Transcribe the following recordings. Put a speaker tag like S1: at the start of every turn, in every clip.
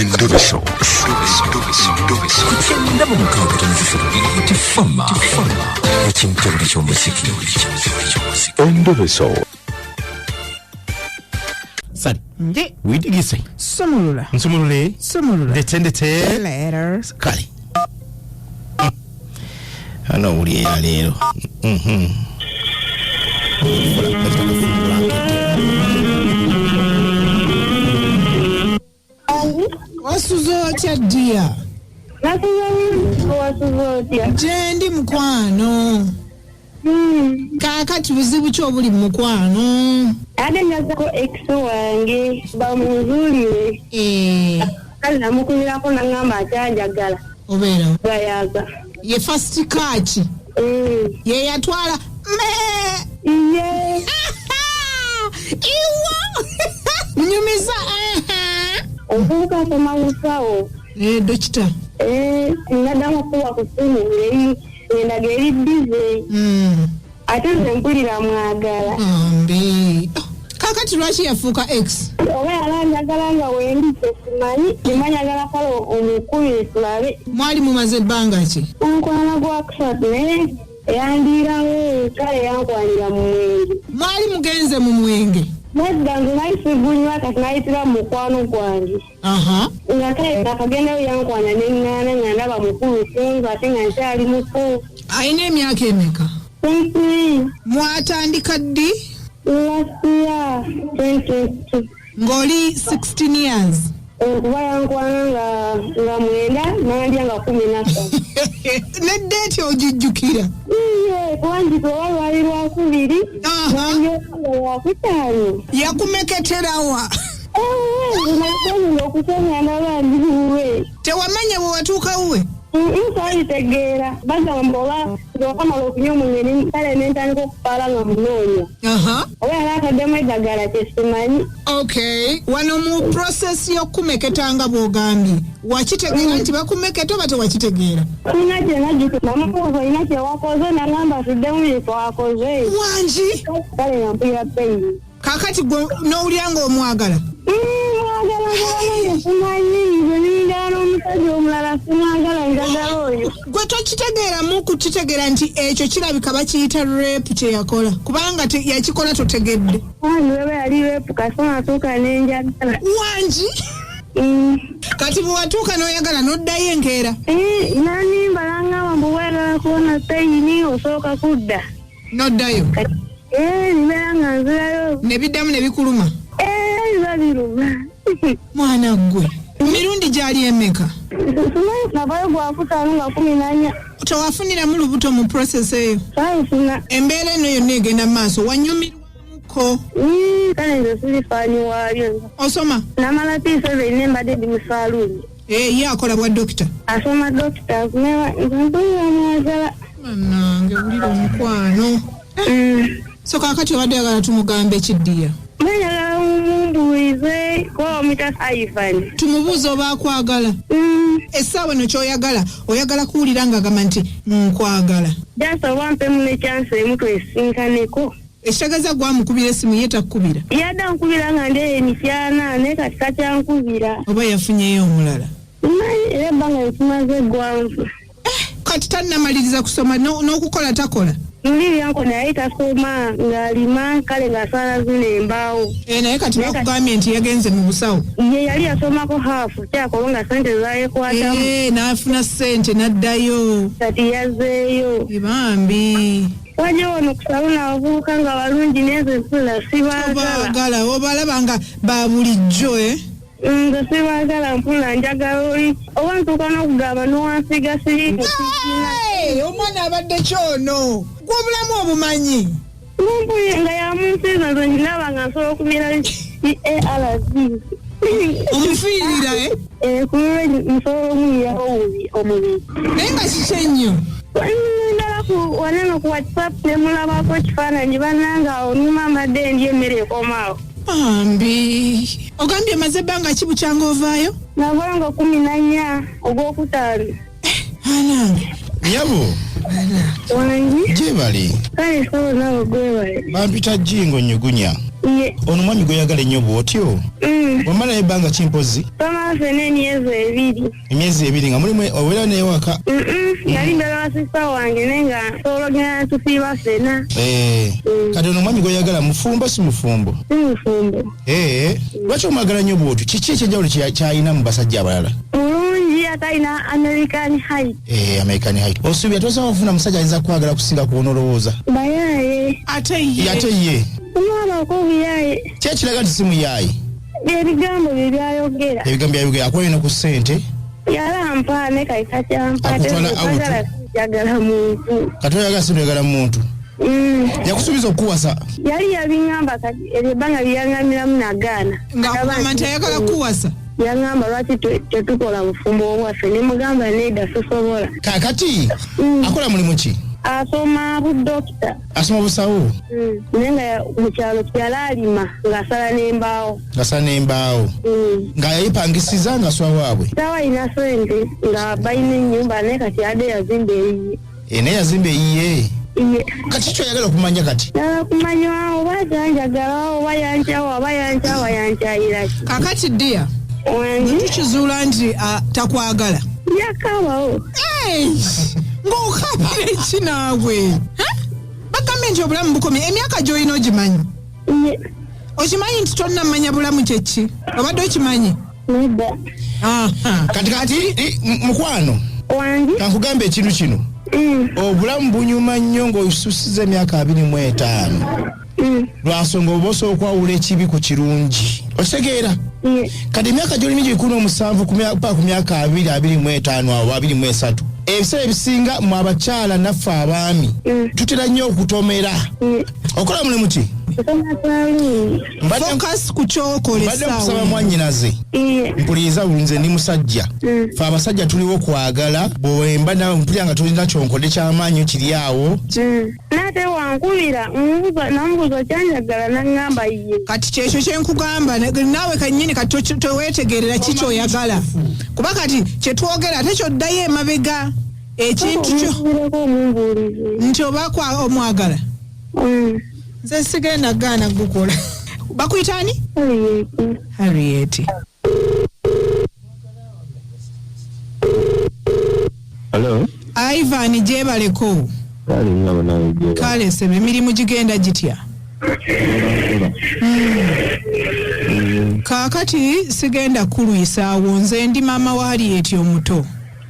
S1: Endobeso.
S2: Ku 96.3 Tifama ekimtebule ky'omuziki.
S1: Endobeso.
S3: Sali.
S4: Nje.
S3: Widigise.
S4: Sumulula.
S3: Nsumulule.
S4: Sumulula.
S3: Ndetse ndetse.
S4: Letter.
S3: Kale. Hano owulira ya leero.
S4: Wasuze otya ddiya?
S5: Wasuze otya?
S4: Gyendi mukwano. Kaakati buzibu ki obuli mu mukwano?
S5: Ate nazako ex wange bamuzuulire. Kale namukubirako nangamba akyanjagala.
S4: Obeera.
S5: Gayaga.
S4: Ye first catch. Ye yatwala me.
S5: Ye.
S4: Iwa. Nyumiza.
S5: Omuvubuka asoma busawo.
S4: Dokita.
S5: Naddamu okukuba ku ssimu ng'eri endaga eri bize. Ate nze mpulira mwagala.
S4: Ambi. Kaakati lwaki yafuuka ex?
S5: Oba yali anjagala nga wendi kyesimanyi, nyuma njagala kale omukubire tulabe.
S4: Mwali mumaze ebbanga ki?
S5: Omukwano gwa kusatu naye yandiirawo kale yankwanira mu mwenge.
S4: Mwali mugenze mu mwenge?
S5: Nedda nze nali sigunywa kati nayitira mu mukwano gwange. Nga kale nakagendayo yankwana ne ŋŋaana nga ndaba mukulu kunze ate nga nkyali muto.
S4: Alina emyaka emeka?
S5: 23.
S4: Mwatandika ddi?
S5: Last year, 2022.
S4: Ng'oli 16 years.
S5: Kuba yankwana nga 9 nandya nga 13.
S4: Ne ddeeti ogijjukira?
S5: Iye, kuba nti oba lwali lwakubiri, nandya nga lwakutaano.
S4: Yakumeketerawa?
S5: Nze okusenya ndaba ndi wuwe.
S4: Tewamanya bwe watuuka wuwe?
S5: Nsalitegeera bagamba oba okamala okunywa omwenge kale ne ntandika okupaala nga munoonya. Oba yali ataddemu eddagala kyesimanyi.
S4: Okay, wano mu process y'okukumeketa nga bw'ogambye, wakitegeera nti bakumeketa oba tewakitegeera?
S5: Sirina kye najjukira, namubuuza olina kye wakoze n'angamba tuddemu bye twakoze.
S4: Wangi?
S5: Kale nga mpulira peyini.
S4: Kaakati gwe n'owulira ng'omwagala?
S5: Mwagala kubanga simanyi nze ninjagala n'omusajja omulala simwagala njagala oyo.
S4: Gwe tokitegeeramu kukitegeera nti ekyo kirabika bakiyita rape kye yakola kubanga yakikola totegedde.
S5: Wangi weba yali rape kasita natuuka ne njagala.
S4: Wangi? Kati bwe watuuka n'oyagala n'oddayo enkeera?
S5: Nanimba n'angamba mbu bw'oyagala kuwona peyini osooka kudda.
S4: N'oddayo?
S5: Nibeera nga nzirayo.
S4: Ne biddamu ne bikuluma?
S5: Biba biruma.
S4: Mwana ggwe, mirundi gyali emeka?
S5: Simanyi navayo gwakutaano nga 14.
S4: Tewafuniramu lubuto mu process eyo?
S5: Saafuna.
S4: Embeera eno yonna egenda mu maaso, wanyumirwamuko?
S5: Kale nze siri faani waabyo.
S4: Osoma?
S5: Namala P7 ne mbadde ndi mu saaluuni.
S4: Ye akola bwa dokita?
S5: Asoma dokita, nze mpulira mwagala.
S4: Bannange, wulira omukwano. So kaakati obadde oyagala tumugambe kiddiya?
S5: Njagala mumbuulize kuba bamuyita Ivan.
S4: Tumubuuze oba akwagala. Essaawa eno ky'oyagala, oyagala kuwulira ng'agamba nti nkwagala.
S5: Just oba mpemu ne chance emu twesinkaneko.
S4: Ekitegeeza gwamukubira essimu ye takukubira?
S5: Yadde ankubira nga ndi eyo emityana naye kati takyankubira.
S4: Oba yafunyeyo omulala?
S5: Mmanyi era ebbanga lye tumaze eggwanvu.
S4: Kati tannamaliriza kusoma n'okukola takola?
S5: Luli yanko naye tasoma ng'alima kale ng'asala zino embaawo.
S4: Naye kati bakugambye nti yagenze mu busawo.
S5: Ye yali yasomako haafu kyakola nga ssente zaayekwatamu.
S4: N'afuna ssente n'addayo.
S5: Kati yazzeeyo.
S4: Bambi.
S5: Wajja wano ku saluni abavubuka nga balungi naye nze mpulira sibaagala.
S4: Tobaagala, obalaba nga ba bulijjo,
S5: Nze sibaagala mpulira njagala oli oba ntuuka n'okugamba n'owansiiga siriimu.
S4: Omwana abadde kyono. Gwe obulamu obumanyi.
S5: Mumpulira nga yamunsiiza nze ndaba nga nsobola okumira ARV.
S4: Omufiirira,
S5: Ku lulwe nsobola omuyirawo omubiri.
S4: Naye nga kiki ennyo?
S5: Ndala ku waneno ku WhatsApp ne mulabako ekifaananyi bannange awo numa mbadde ndya emmere ekomaawo.
S4: Bambi. Ogambye omaze ebbanga ki bukyanga ovaayo?
S5: Navaayo nga 14 ogwokutaano.
S4: Anange.
S3: Nyabo.
S5: Wangi.
S3: Gyebali.
S5: Kale sabo nawe gwebale.
S3: Bampita Jingo Nyugunya.
S5: Ye.
S3: Ono mwami gweyagala ennyo bw'otyo? Wamala ebbanga kimpozi?
S5: Twamala ffenna emyezi 2.
S3: Emyezi 2 nga mulimu obeera naye waka?
S5: Yali mbeera wa sisita wange naye nga nsobola ogenda tusiiba ffenna.
S3: Kati ono omwami gweyagala mufumbo si mufumbo?
S5: Si mufumbo.
S3: Lwaki omwagala nnyo bw'otyo? Kiki ekyenjawulo ky'alina mu basajja abalala?
S5: Mulungi ate alina American height.
S3: American height. Osuubira tosobola kufuna musajja ayinza kwagala kusinga ku onolowooza?
S5: Bayaaye.
S4: Ate ye.
S3: Ate ye.
S5: Omwana okubuyaaye.
S3: Ki ekiraga nti si muyaaye?
S5: Ebigambo bye byayogera.
S3: Ebigambo byayogera. Akuwa eno ku ssente?
S5: Yalampa ne kali kakyampa.
S3: Akutwala out.
S5: Njagala muntu.
S3: Kati oyagala si oyagala muntu. Yakusuubiza okukuwasa?
S5: Yali yabiŋŋamba kati eryo ebbanga lye yaŋŋambiramu nagaana.
S4: Ng'akugamba nti ayagala kukuwasa?
S5: Yaŋŋamba lwaki tetukola bufumbo obwaffe ne mugamba nedda sisobola.
S3: Kaakati akola mulimu ki?
S5: Asoma budokita.
S3: Asoma busawo?
S5: Naye nga mu kyalo yali alima ng'asala n'embaawo.
S3: Ng'asala n'embaawo. Nga yayipangisiza ng'asula waabwe.
S5: Tawa alina ssente nga balina ennyumba naye kati adde yazimba eyiye.
S3: Naye yazimba eyiye. Kati ki oyagala okumanya kati?
S5: Njagala kumanya oba kyanjagala oba yankyawa oba yankyawa yankyayira ki.
S4: Kaakati dear.
S5: Wangi?
S4: Tukizuula nti takwagala.
S5: Yakabawo.
S4: Ng'okabira eki naawe? Bagambye nti obulamu bukomye. Emyaka gy'olina ogimanyi? Okimanyi nti tonnamanya bulamu kye ki? Obadde okimanyi?
S5: Nedda.
S3: Kati mukwano.
S5: Wangi?
S3: Kankugamba ekintu kino. Obulamu bunyuma nnyo ng'osusiza emyaka 25. Lwansonga oba osobola okwawula ekibi ku kirungi. Okitegeera? Kati emyaka gy'oli mingi 17 paka ku myaka 20, 25 awo, 23. Ebiseera ebisinga mu abakyala naffe abaami tutera nnyo okutomera. Okola mulimu ki?
S4: Focus ku ky'okola
S3: Mbadde
S4: essaawa
S3: nkusaba
S4: eno.
S3: mwannyinaze. Mpuliriza bulungi, nze ndi musajja. Ffe abasajja tuliwo kwagala, bwemba nawe mpulira nga tolina kyonkodde ky'amaanyi kiri awo.
S5: N'ate wankubira, namubuuza kyanjagala n'aŋŋamba ye.
S4: Kati kyekyo kye nkugamba, naawe kennyini kati toweetegerera ki ky'oyagala. Kuba kati kye twogera ate ky'oddayo emabega. Ekintu kyo nti oba omwagala. Nze sigenda gaana gukola. Bakuyita ani?
S5: Harriet.
S4: Harriet.
S6: Hello.
S4: Ivan gyebaleko.
S6: Kale ngabo nawe gyebale.
S4: Kale ssebe emirimu gigenda gitya? Kaakati sigenda kulwisaawo, nze ndi maama wa Harriet omuto.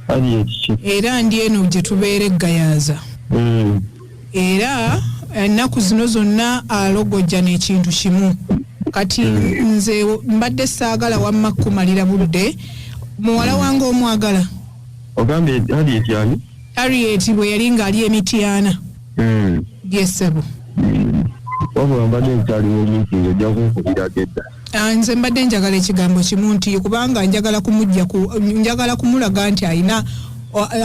S6: Harriet ki?
S4: Era ndi eno gye tubeera eggayaaza. Era ennaku zino zonna alogojja n'ekintu kimu. Kati nze mbadde saagala wamma kumalira budde. Muwala wange omwagala.
S6: Ogambye Harriet ani?
S4: Harriet bwe yali ng'ali emityana. Yes, ssebo.
S6: Wabula mbadde nkyali mu meeting, ojja kunkubirako edda.
S4: Nze mbadde njagala ekigambo kimu nti kubanga njagala kumujja ku, njagala kumulaga nti alina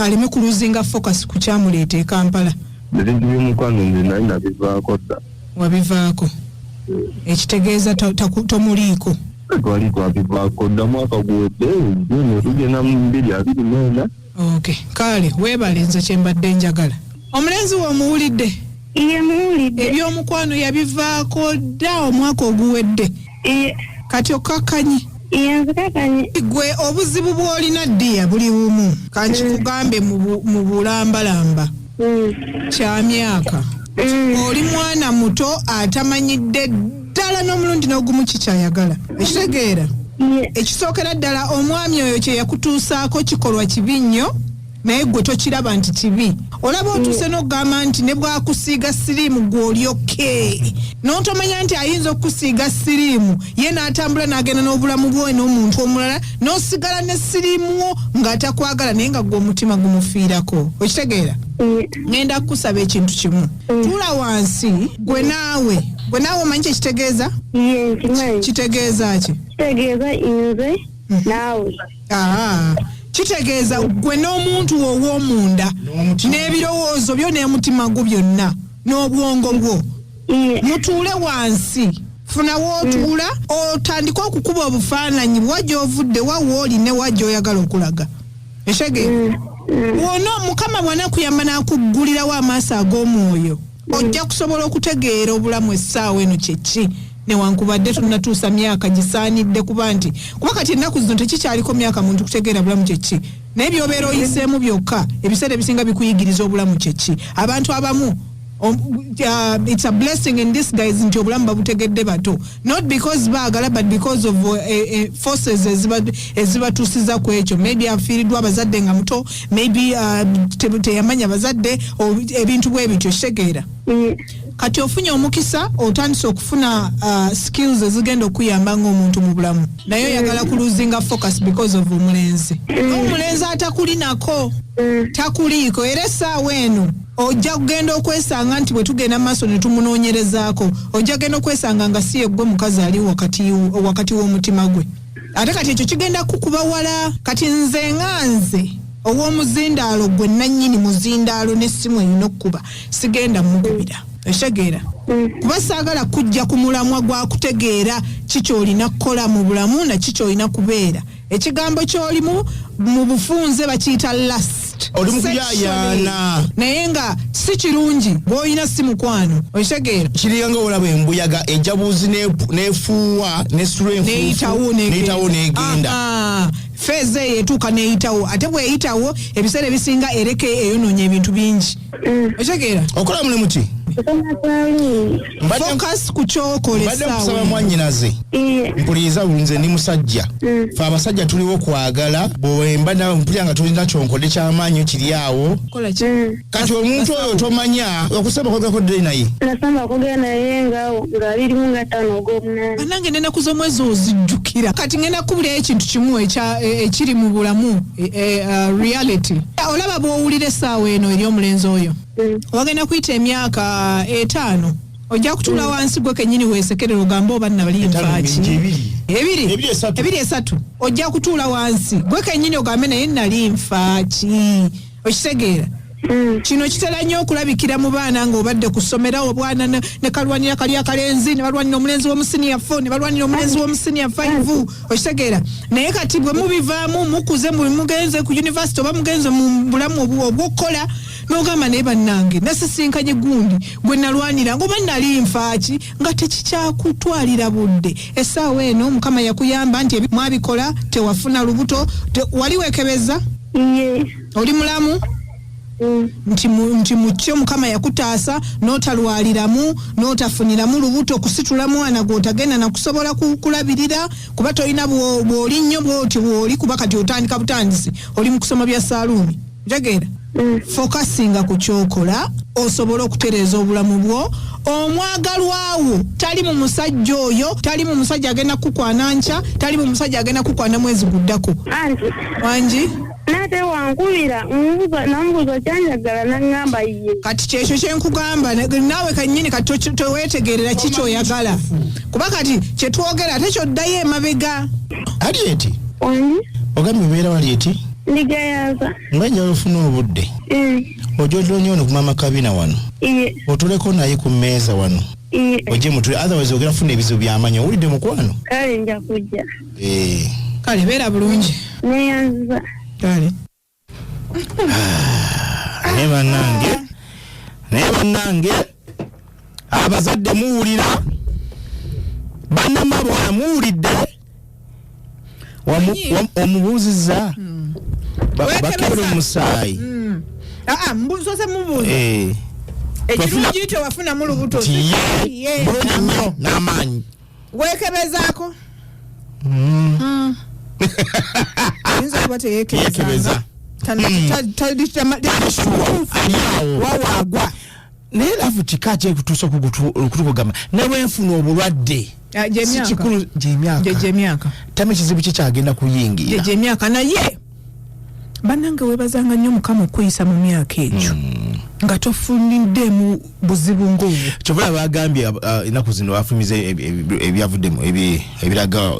S4: aleme kuluzinga focus ku kyamuleeta e Kampala.
S6: Ebintu by'omukwano nze nali nabivaako dda.
S4: Wabivaako? Ekitegeeza tomuliiko.
S6: Twali twabivaako dda mwaka guwedde, June tugenda mu 2024.
S4: Okay, kale weebale, nze kye mbadde njagala. Omulenzi we omuwulidde?
S5: Iye muwulidde.
S4: Ebyomukwano yabivaako dda omwaka oguwedde.
S5: Iye.
S4: Kati okkakkanye?
S5: Iye nzikakkanye.
S4: Gwe obuzibu bw'olina ddiya buli bumu. Kankikugambe mu bulambalamba. Kya myaka. Oli mwana muto atamanyidde ddala n'omulundi n'ogumu kikyayagala. Ekitegeera? Ekisookera ddala omwami oyo kye yakutuusaako kikolwa kibi nnyo, naye gwe tokiraba nti kibi. Olaba otuuse n'okugamba nti ne bw'akusiiga siriimu gwe oli okay. N'otomanya nti ayinza okukusiiga siriimu ye n'atambula n'agenda n'obulamu bwe n'omuntu omulala, n'osigala ne siriimu wo ng'atakwagala naye nga gwe omutima gumufiirako. Okitegeera? Ngenda kukusaba ekintu kimu. Tuula wansi gwe naawe. Gwe naawe omanyi kye kitegeeza?
S5: Ye, nkimanyi.
S4: Kitegeeza ki?
S5: Kitegeeza nze naawe.
S4: Kitegeeza gwe n'omuntu ow'omunda n'ebirowoozo byo n'omutima gwo byonna n'obwongo bwo. Mutuule wansi, funa w'otuula otandike okukuba obufaananyi wa gy'ovudde, wa w'oli ne wa gy'oyagala okulaga. Ekitegeera? Wona Mukama bw'anaakuyamba n'akuggulirawo amaaso ag'omwoyo. Ojja kusobola okutegeera obulamu essaawa eno kyeki, newankubadde tonatuusa myaka gisaanidde, kuba nti kuba kati ennaku zino tekikyaliko myaka muntu kutegeera bulamu kyeki, naye byobeera oyiseemu byokka ebiseera ebisinga bikuyigiriza obulamu kyeki. Abantu abamu it's a blessing in disguise nti obulamu babutegedde bato, not because baagala, but because of forces ezibatuusiza ku ekyo. Maybe afiiriddwa abazadde nga muto, maybe teyamanya bazadde, ebintu bwe bityo, kitegeera? Kati ofunye omukisa, otandise okufuna skills ezigenda okuyamba ng'omuntu mu bulamu, naye oyagala kulosinga focus because of omulenzi, omulenzi atakulinako, takuliiko. Era essaawa eno ojja kugenda okwesanga nti bwe tugenda mu maaso ne tumunoonyerezaako, ojja kugenda okwesanga nga si yeggwe mukazi ali wakati w'omutima gwe. Ate kati ekyo kigenda kukuba wala. Kati nze nga nze ow'omuzindaalo, gwe nannyini muzindaalo n'essimu erina okkuba, sigenda mukubira, ekitegeera? Kuba saagala kujja ku mulamwa gwa kutegeera kikyolina kukola mu bulamu na kikyolina kubeera. Ekigambo kyolimu mu bufunze bakiyita lust.
S3: Oli mu kuyaayaana.
S4: Naye nga si kirungi, gw'olina si mukwano, okitegeera?
S3: Kiringa nga olaba embuyaga ejja buuzi nefuuwa nesitula enfuufu
S4: neyitawo.
S3: Neyitawo negenda.
S4: Phase eyo etuuka neyitawo, ate bweyitawo ebiseera ebisinga ereke eyonoonya ebintu bingi, okitegeera?
S3: Okola mulimu ki?
S5: Nsoma saluuni.
S4: Focus ku kyokola.
S3: Mbadde nkusaba,
S4: essaawa.
S3: Mwannyinaze, mpuliriza bulungi, nze ndi musajja. Fe abasajja tuliwo kwagala. Bwemba nawe mpulira nga tolina kyonkodde kyamaanyi kiri awo.
S4: Kola ki?
S3: Kati omuntu oyo tomanya okusaba kwogerako ddiri naye?
S5: Nasamba kwogera naye nga 25 ogw'omunaana.
S4: Bannange, n'ennaku z'omwezi ozijjukira. Kati ngenda kukubulirayo ekintu kimu ekiri mu bulamu, reality. Olaba bw'owulira essaawa eno eri omulenzi oyo, wagenda kuyita emyaka 5, ojja kutuula wansi gwe kennyini weesekerera ogambe, oba nabali
S3: 5
S4: nfaaki?
S3: Mingi, ebiri.
S4: Ebiri.
S3: Ebiri, esatu.
S4: Ebiri, esatu, ojja kutuula wansi gwe kennyini ogambe, naye nali nfaaki? Okitegeera? Kino kitera nnyo okulabikira mu baana ng'obadde ku ssomero, obwana ne kalwanira kali akalenzi, ne balwanira omulenzi w'omu senior 4, ne balwanira omulenzi w'omu senior 5, okitegeera? Naye kati bwe mubivaamu, mukuze, mugenze ku university oba mugenze mu bulamu obw'okukola, n'ogamba, naye bannange, nasisinkanye gundi gwe nalwanira, ngoba nali nfaaki? Nga tekikyakutwalira budde. Essaawa eno Mukama yakuyamba nti mwabikola tewafuna lubuto. Wali weekebeza?
S5: Ye.
S4: Oli mulamu? Nti mukyo Mukama yakutaasa n'otalwaliramu, n'otafuniramu lubuto, kusitula mwana gw'otagenda nakusobola kulabirira, kuba tolina bw'oli nnyo bw'oti bw'oli, kuba kati otandika butandisi, oli mu kusoma bya saaluuni, ntegeera? Focusinga ku kyokola osobole okutereeza obulamu bwo. Omwagalwawo tali mu musajja oyo, tali mu musajja agenda kukwana nkya, tali mu musajja agenda kukwana mwezi guddako.
S5: Anti
S4: Wangi?
S5: Nate wankubira, namubuuza okyanjagala, naŋŋamba ye.
S4: Kati kyekyo kyenkugamba, naawe kannyini kati teweetegerera ki kyoyagala, kuba kati kyetwogera ate kyoddayo emabega.
S3: Alieti?
S5: Wangi?
S3: Ogambye obeera walieti?
S5: Ndigayaza.
S3: Nga njala ofuna obudde, ojja otulonya ono ku Mama Kabina wano, otuleko naye ku mmeeza wano, ojje mutule, otherwise ogenda kufuna ebizibu by'amanyi. Owulidde, mukwano?
S5: Kale, nja kujja.
S3: Eh.
S4: Kale, beera bulungi.
S5: Neyanziza.
S4: Kale.
S3: Naye bannange, naye bannange, abazadde muwulira, bannamabwana muwulidde? Omubuuzizza? Bakebera omusaayi?
S4: Aa, mbusoose mubuuza.
S3: Eh.
S4: Ekirungi tewafunamu lubuto.
S3: Nti ye
S4: Ye.
S3: bulungi nnyo n'amaanyi.
S4: Weekebezaako? Ayinza okuba
S3: Yeekebeza.
S4: teyeekebezanga.
S3: Ali awo.
S4: Wawaagwa.
S3: Naye love kika kyekutuusa okutukugamba nebwenfuna obulwadde, si
S4: Gyemyaka.
S3: kikulu gyemyaka.
S4: Gyemyaka.
S3: Tama ekizibu kikyagenda kuyingira.
S4: Gyemyaka. Naye bannange, weebazanga nnyo Mukama okuyisa mu myaka egyo nga tofuniddemu buzibu ng'obwo.
S3: Kyova bagambye ennaku zino bafumize ebyavuddemu ebiraga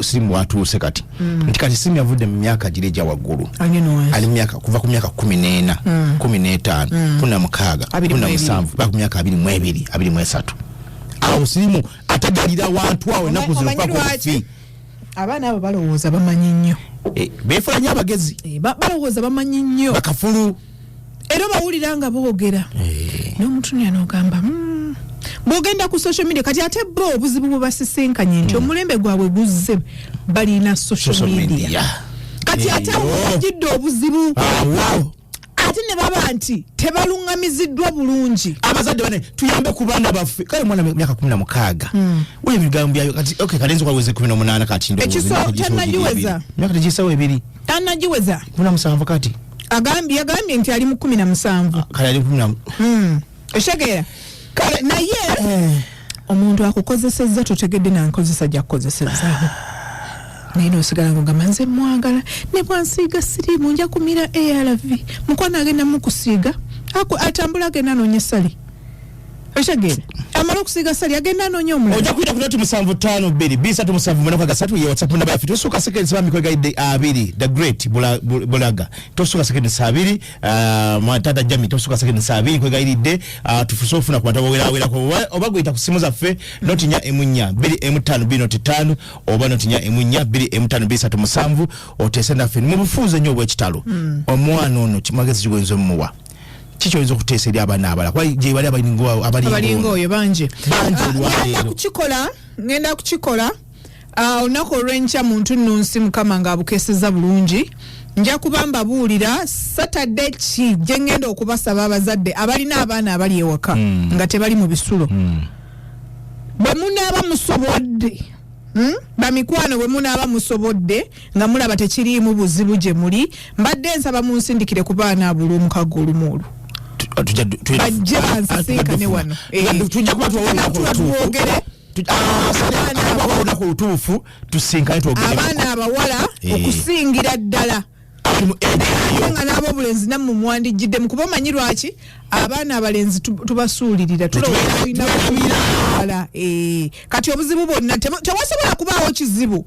S3: sirimu watuuse kati, nti kati sirimu yavudde mu myaka giri egya waggulu, ali mu myaka kuva ku myaka 14, 15, 16, 17, paka ku myaka 22, 23. Awo sirimu atagalira wantu awo ennaku zino
S4: Omanyi
S3: paka
S4: lwaki?
S3: obufi.
S4: Abaana abo balowooza bamanyi nnyo.
S3: Eh, beefula nnyo abagezi.
S4: Balowooza bamanyi nnyo.
S3: Bakafulu.
S4: Era obawulira nga boogera n'omutunya n'ogamba, Bw'ogenda ku social media kati, ate bo obuzibu bwe basisinkanye nti omulembe gwabwe guzze balina social
S3: Social
S4: media.
S3: media.
S4: Kati ate awo bajidde obuzibu,
S3: Awo
S4: ate ne baba nti tebaluŋŋamiziddwa bulungi.
S3: Abazadde bane tuyambe ku baana baffe. Kale mwana myaka 16, wulira ebigambo byayo kati. Okay, kalenzi kwaweze 18 kati, ndowooza emyaka gisawo
S4: Tannagiweza.
S3: ebiri. Emyaka tegisawo ebiri.
S4: Tannagiweza.
S3: 17 kati.
S4: Yagambye nti ali mu 17.
S3: Kale ali kumi na
S4: Okitegeera? Kale naye omuntu akukozesezza, totegedde nankozesa gyakukozesezaamu, naye nosigala ngogamba nze mwagala, ne bwansiiga siriimu nja kumira ARV. Mukwano agenda mukusiiga, atambula agenda anoonya esali. Okitegeera? Amala okusiiga sali, agenda anoonya omulala.
S3: Ojja kuyita ku 0752 237 93, ye WhatsApp namba yaffe. Tosuka seconds bami kwegayidde abiri. The Great Bulaga, tosuka seconds abiri. Tata Jami, tosuka seconds abiri kwegayiridde. Tufuse ofuna ku bantu abawerawerako oba guyita ku simu zaffe 044 252 05 oba 044 252 237, oteese naffe mu bufuuze nnyo obw'ekitalo. Omwana ono magezi kigoyinza omumuwa kiki? Oyinza okuteesa eri abaana abalala, kuba gye bali abalinga
S4: abalinga oyo bangi.
S3: Bangi olwaleero.
S4: Ngenda kukikola olunaku olw'enkya mu ntunnunsi. Mukama ng'abukeseza bulungi, nja kuba mbabuulira Saturday ki gye ngenda okubasaba abazadde abalina abaana abali ewaka nga tebali mu bisulo. Bwe munaaba musobodde, Bamikwano, bwe munaaba musobodde nga mulaba tekiriimu buzibu gye muli, mbadde nsaba munsindikire ku baana abo olw'omukago olumu olwo bajje bansisinkane wano.
S3: Tujja kuba tubawa olunaku
S4: Tuba
S3: olutuufu.
S4: twogere.
S3: Tubawa olunaku olutuufu tusinkane twogere.
S4: Abaana abawala okusingira ddala,
S3: Mu age eyo.
S4: ate nga n'ab'obulenzi nammwe mwandijjiddemu, kuba omanyi lwaki abaana abalenzi tubasuulirira, tulowooza tulina kuwala. Kati obuzibu bwonna tewasobola kubaawo kizibu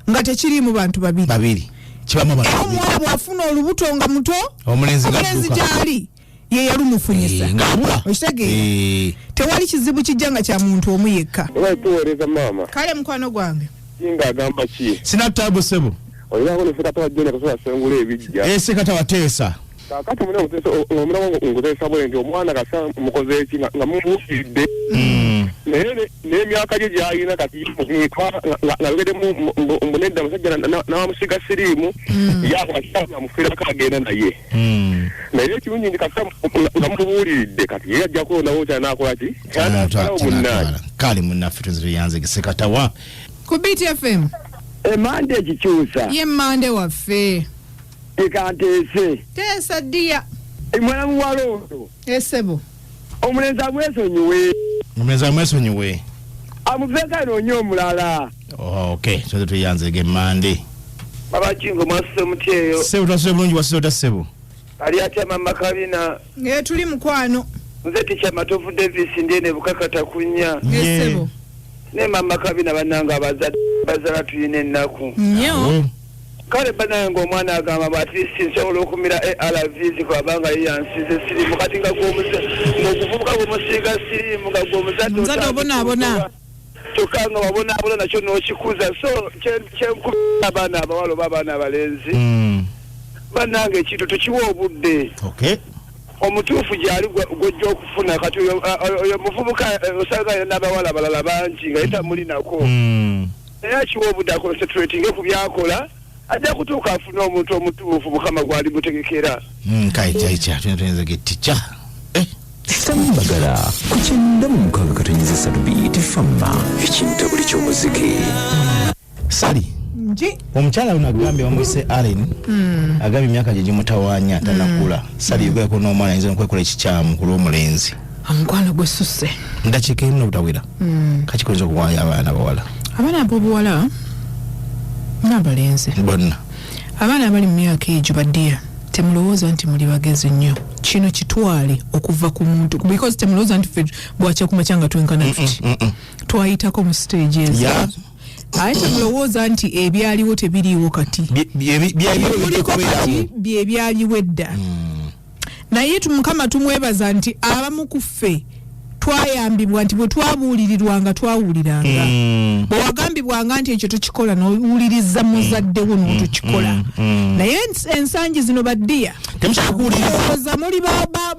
S4: nga tekiriimu bantu babiri.
S3: Babiri kibamu abantu
S4: Era
S3: babiri.
S4: omuwala bw'afuna olubuto nga muto,
S3: Omulenzi nga
S4: omulenzi
S3: adduka.
S4: gyali ye yalumufunyisa.
S3: Ng'abula.
S4: Okitegeera? Tewali kizibu kijja nga kya muntu omu yekka.
S6: Oba tuweereza maama.
S4: Kale mukwano gwange.
S6: Kinga agamba ki?
S3: Sinataabu ssebo.
S6: Olinako ne Sekatawa John akasobola sengula ebijja.
S3: Sekatawa teesa.
S6: Kaakati omuna nkuteesa bwe nti omwana kasa mukoze eki nga mumubuulidde, naye n'emyaka gye gy'alina kati ngayogedde mbu nedda, musajja n'amusiga siriimu yamufiirako agenda naye. Naye ekirungi nti kasa nga mubuuliridde, kati ye ajja kulondawo kyanaakola ki, kyanaasalawo munnaye.
S3: Kale munnaffe, tunze tuyanze Sekatawa.
S4: Ku BTFM.
S7: Emande ekikyusa.
S4: Ye mande waffe.
S7: Ekanteese.
S4: Teesa ddiya.
S7: Mwana muwala ono,
S4: esebo.
S7: Omulenzi amwesonyiwe.
S3: Omulenzi amwesonyiwe.
S7: Amuveeko anoonye omulala.
S3: Ok, tunze tuyanzege emande.
S8: Babakingo, mwasuse mutyeyo?
S3: Ssebo, twasuse bulungi. Wasuze otya ssebo?
S8: Ali atya mama Kabina?
S4: Tuli mukwano.
S8: Nze Ticca Matovu Davis, ndiene Bukakata kunya.
S4: Esebo.
S8: Ne mama Kabina, bannange abazadde bazala tulina ennaku.
S4: Nnyo.
S8: Kale bannange, omwana agamba bw at least nsobola okumira ARVs kwabanga ye yansize sirimu. Kati nga ng'okuvubuka gwemusiiga sirimu nga gwe omuzadde
S4: Omuzadde obonaabona.
S8: Kyokka nga wabonaabona nakyo n'okikuza. So kyenkubira abaana abawala oba abaana abalenzi, bannange ekintu tukiwa obudde. Omutuufu gyali gwojja okufuna. Kati oyo muvubuka osanga alina n'abawala abalala bangi nga ye tamulinako, naye akiwa obudde, aconcentratinge ku byakola, ajja kutuuka afune omuntu omutuufu Mukama gwali mutegekera.
S3: Kale kyaicha tuyinzege ticca.
S2: Sambagala ku 96.3 Beat Fama, ekintabuli ky'omuziki.
S3: Sali.
S4: Nji.
S3: Omukyala ono agambye bamwise Allen, agambye emyaka gye gimutawaanya, tanakula. Sali, yogerako n'omwana ayinza nokwekola ekikyamu ku lw'omulenzi.
S4: Omukwano gwesusse.
S3: Ndakiika emu nobutawera, kakikoyinza okuwaayo abaana bawala?
S4: Abaana ab'obuwala n'abalenzi
S3: bonna.
S4: Abaana abali mu myaka egyo, baddiya, temulowooza nti muli bagezi nnyo. Kino kitwale okuva ku muntu, because temulowooza nti ffe bwakya kumakya nga twenkana tuti twayitako mu stage ezo. Aye temulowooza nti ebyaliwo tebiriiwo kati. Muliko kati bye byaliwo edda, naye Mukama tumwebaza nti abamu ku ffe Twayambibwa nti bwe twabuulirirwanga twawuliranga. Bwe wagambibwanga nti ekyo tokikola, n'owuliriza muzaddewo n'otokikola. Naye ensangi zino, baddiya,
S3: Temukyali kuwuliriza.
S4: olowooza muli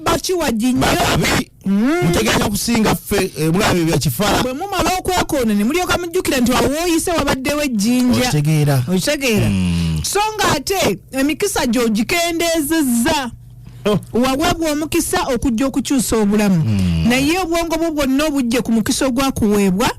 S4: bakiwagi nnyo.
S3: Bakabi mutegeera kusinga ffe, mulaba ebya kifala.
S4: Bwe mumala okwekoona ne mulyoka mujjukira nti awo woyise wabaddewo ejjinja.
S3: Okitegeera.
S4: Okitegeera? So nga ate emikisa gy'ogikendeezezza.
S3: Oh.
S4: Waweebwa omukisa okujja okukyusa obulamu, naye obwongo bwo bwonna obujje ku mukisa ogwakuweebwa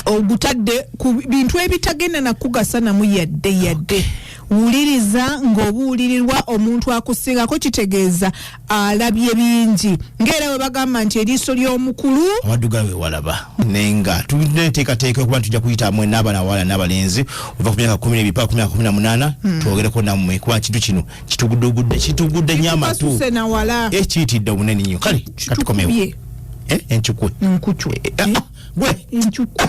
S4: ogutadde ku bintu ebitagenda nakugasa namu yadde yadde. Wuliriza ng'obuulirirwa omuntu akusingako, kitegeeza alabye bingi, ng'era bwe bagamba nti eriiso ly'omukulu
S3: awaddugala we walaba. Naye nga tulina enteekateeka okuba nti tujja kuyita mwenna abaana abawala n'abalenzi ova ku myaka 12 paka ku myaka 18, twogereko nammwe, kuba kintu kino kitugudugudde, kitugudde nnyo amatu.
S4: Basuse nawala.
S3: Ekiyitidde obunene nnyo. Kale katukomewo.
S4: Kitukubye.
S3: Encukwe.
S4: Nkucwe.
S3: Gwe.
S4: Encuku.